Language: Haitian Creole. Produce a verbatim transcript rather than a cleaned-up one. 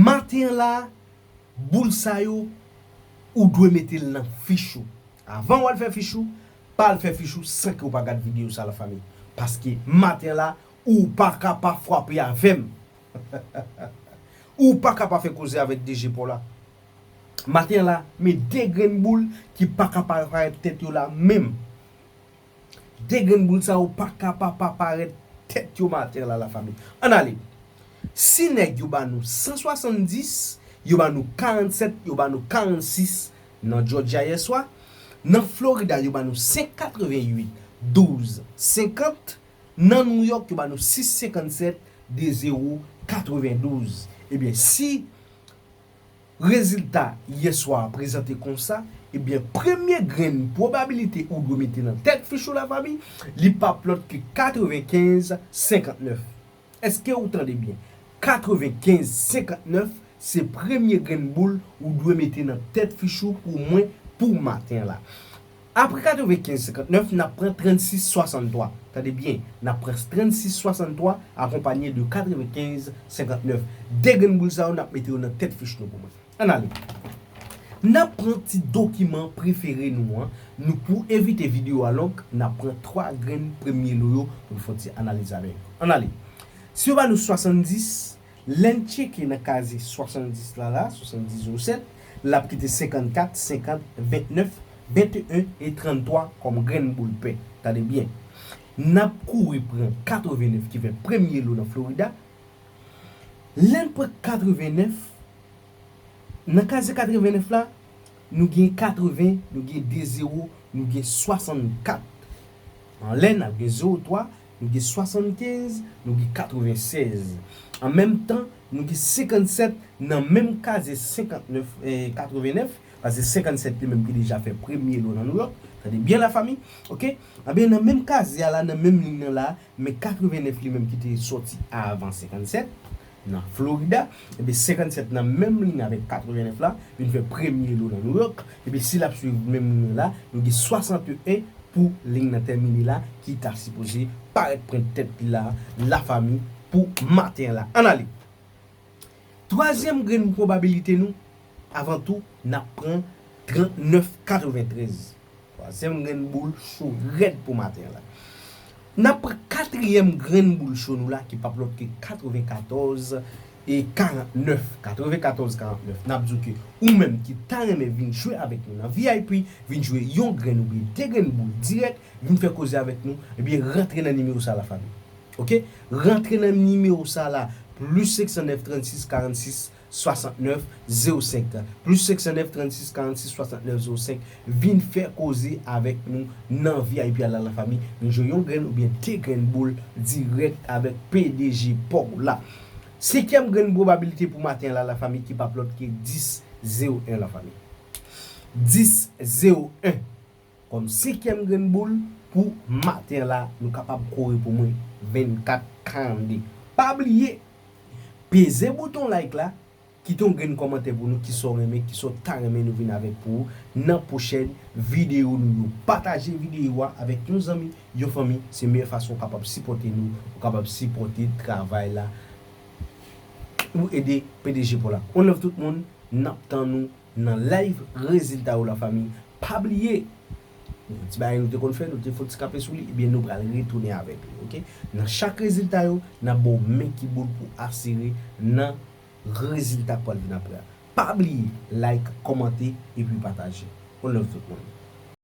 Maten an la, boul sa yo, ou dwe mete l nan fich ou. Avan w al fè fich ou, pa al fè fich ou san ke w pa gad videyo sa la, fanmi. Paske maten an la, ou pa ka pa frape avè m. Ou pa ka pa fè koze avèk D G pa w la. Maten an la, men de grenn boul ki pa ka pa parèt tèt yo la menm. De grenn boul sa yo pa ka pa pa parèt tèt yo maten an la, la fanmi. Ann ale. Si nèg yo ba nou san swasanndis, yo ba nou karannsèt, yo ba nou karannsis nan Georgia yèswa. Nan Florida, yo ba nou senk katreventuit, douz senkant. Nan New York, yo ba nou sis senkannsèt, de zewo katrevendouz. Ebyen, si rezilta yèswa a prezante konsa, ebyen, premye grenn pwobabilite ou dwe mete nan tèt fich ou, la fanmi, li p ap lòt ke katrevenkenz senkantnèf. Èske ou tande byen? Katrevenkenz senkantnèf, se premye grenn boul ou dwe mete nan tèt fich ou pou mwen pou maten an la. Apre katrevenkenz senkantnèf, n ap pran trannsis swasanntwa. Tande byen, n ap pran trannsis swasanntwa akonpanye de katrevenkenz senkantnèf. De grenn boul sa yo, n ap mete yo nan tèt fich nou pou mwen. Ann ale. N ap pran ti dokiman prefere nou an. Nou, pou evite videyo a long, n ap pran twa grenn premye lo yo pou n fè yon ti analiz avè yo. Ann ale. Si yo ba nou swasanndis, lè n tcheke nan kaze swasanndis la, la, swasanndis zewo sèt, l ap kite senkannkat, senkant, ventnèf, venteyen e tranntwa kòm grenn boul pè. Tande byen. N ap kouri pran katrevennèf ki fè premye lo nan Florida. Lè n pran katrevennèf, nan kaze katrevennèf la, nou gen katreven, nou gen de zewo, nou gen swasannkat. Anlè, n ap gen zewo twa, nou gen swasannkenz, nou gen katrevensèz. An menm tan, nou gen senkannsèt nan menm kaze senkantnèf, eh, katrevennèf, paske senkannsèt li menm ki deja fè premye lo nan New York. Tande byen, la fanmi, oke? Ebyen, nan menm kaze a la, nan menm liy nan la, men katrevennèf li menm ki te sòti avan senkannsèt nan Florida, ebyen, senkannsèt nan menm liy avèk katrevennèf la, vin fè premye lo nan New York, ebyen, si l ap swiv menm liy nan la, nou gen swasanteyen pou liy nan tèmine la, ki ta sipoze parèt pran tèt li la, la fanmi, pou maten an la. Ann ale. Twazyèm grenn pwobabilite nou, avan tou, n ap pran trannèf katreventrèz. Twazyèm grenn boul cho rèd pou maten an la. N ap pran katriyèm grenn boul cho nou la, ki p ap lòt ke katrevenkatòz e karantnèf. Katrevenkatòz karantnèf. N ap di w ke ou menm ki ta renmen vin jwe avèk nou nan V I P, vin jwe yon grenn oubyen de grenn boul dirèk, vin fè koze avèk nou, ebyen, rantre nan nimewo sa la, fanmi. Oke? Rantre nan nimewo sa la, plis senk san nèf trannsis karannsis swasantnèf zewo senk, plis senk san nèf trannsis karannsis swasantnèf zewo senk, vin fè koze avèk nou nan V I P a la, la fanmi. Vin jwe yon grenn oubyen de grenn boul dirèk avèk P D G pa w la. Senkyèm grenn pwobabilite pou maten an la, la fanmi, ki p ap lòt ke dis zewo en, la fanmi. Dis zewo en. Kòm senkyèm grenn boul pou maten an la, nou kapab kore pou mwen vennkat karannde. Pa bliye, peze bouton like la, kite yon grenn kòmantè pou nou, kisa w renmen, kisa w ta renmen nou vin avèk pou ou nan pwochèn videyo nou yo. Pataje videyo a avèk yon zanmi, yon fanmi, se meyè fason w kapab sipòte nou, ou kapab sipòte travay la, ou ede P D G pa w la. One love tout moun, n ap tann nou nan live rezilta yo, la fanmi. Pa bliye, yon ti bagay nou te konn fè, nou te fè yon ti kanpe sou li, ebyen, nou pral retounen avèk li, oke? Nan chak rezilta yo, n ap ba w men ki boul pou asire nan rezilta k pral vin apre a. Pa bliye, like, kòmante, epi pataje. One love tout moun.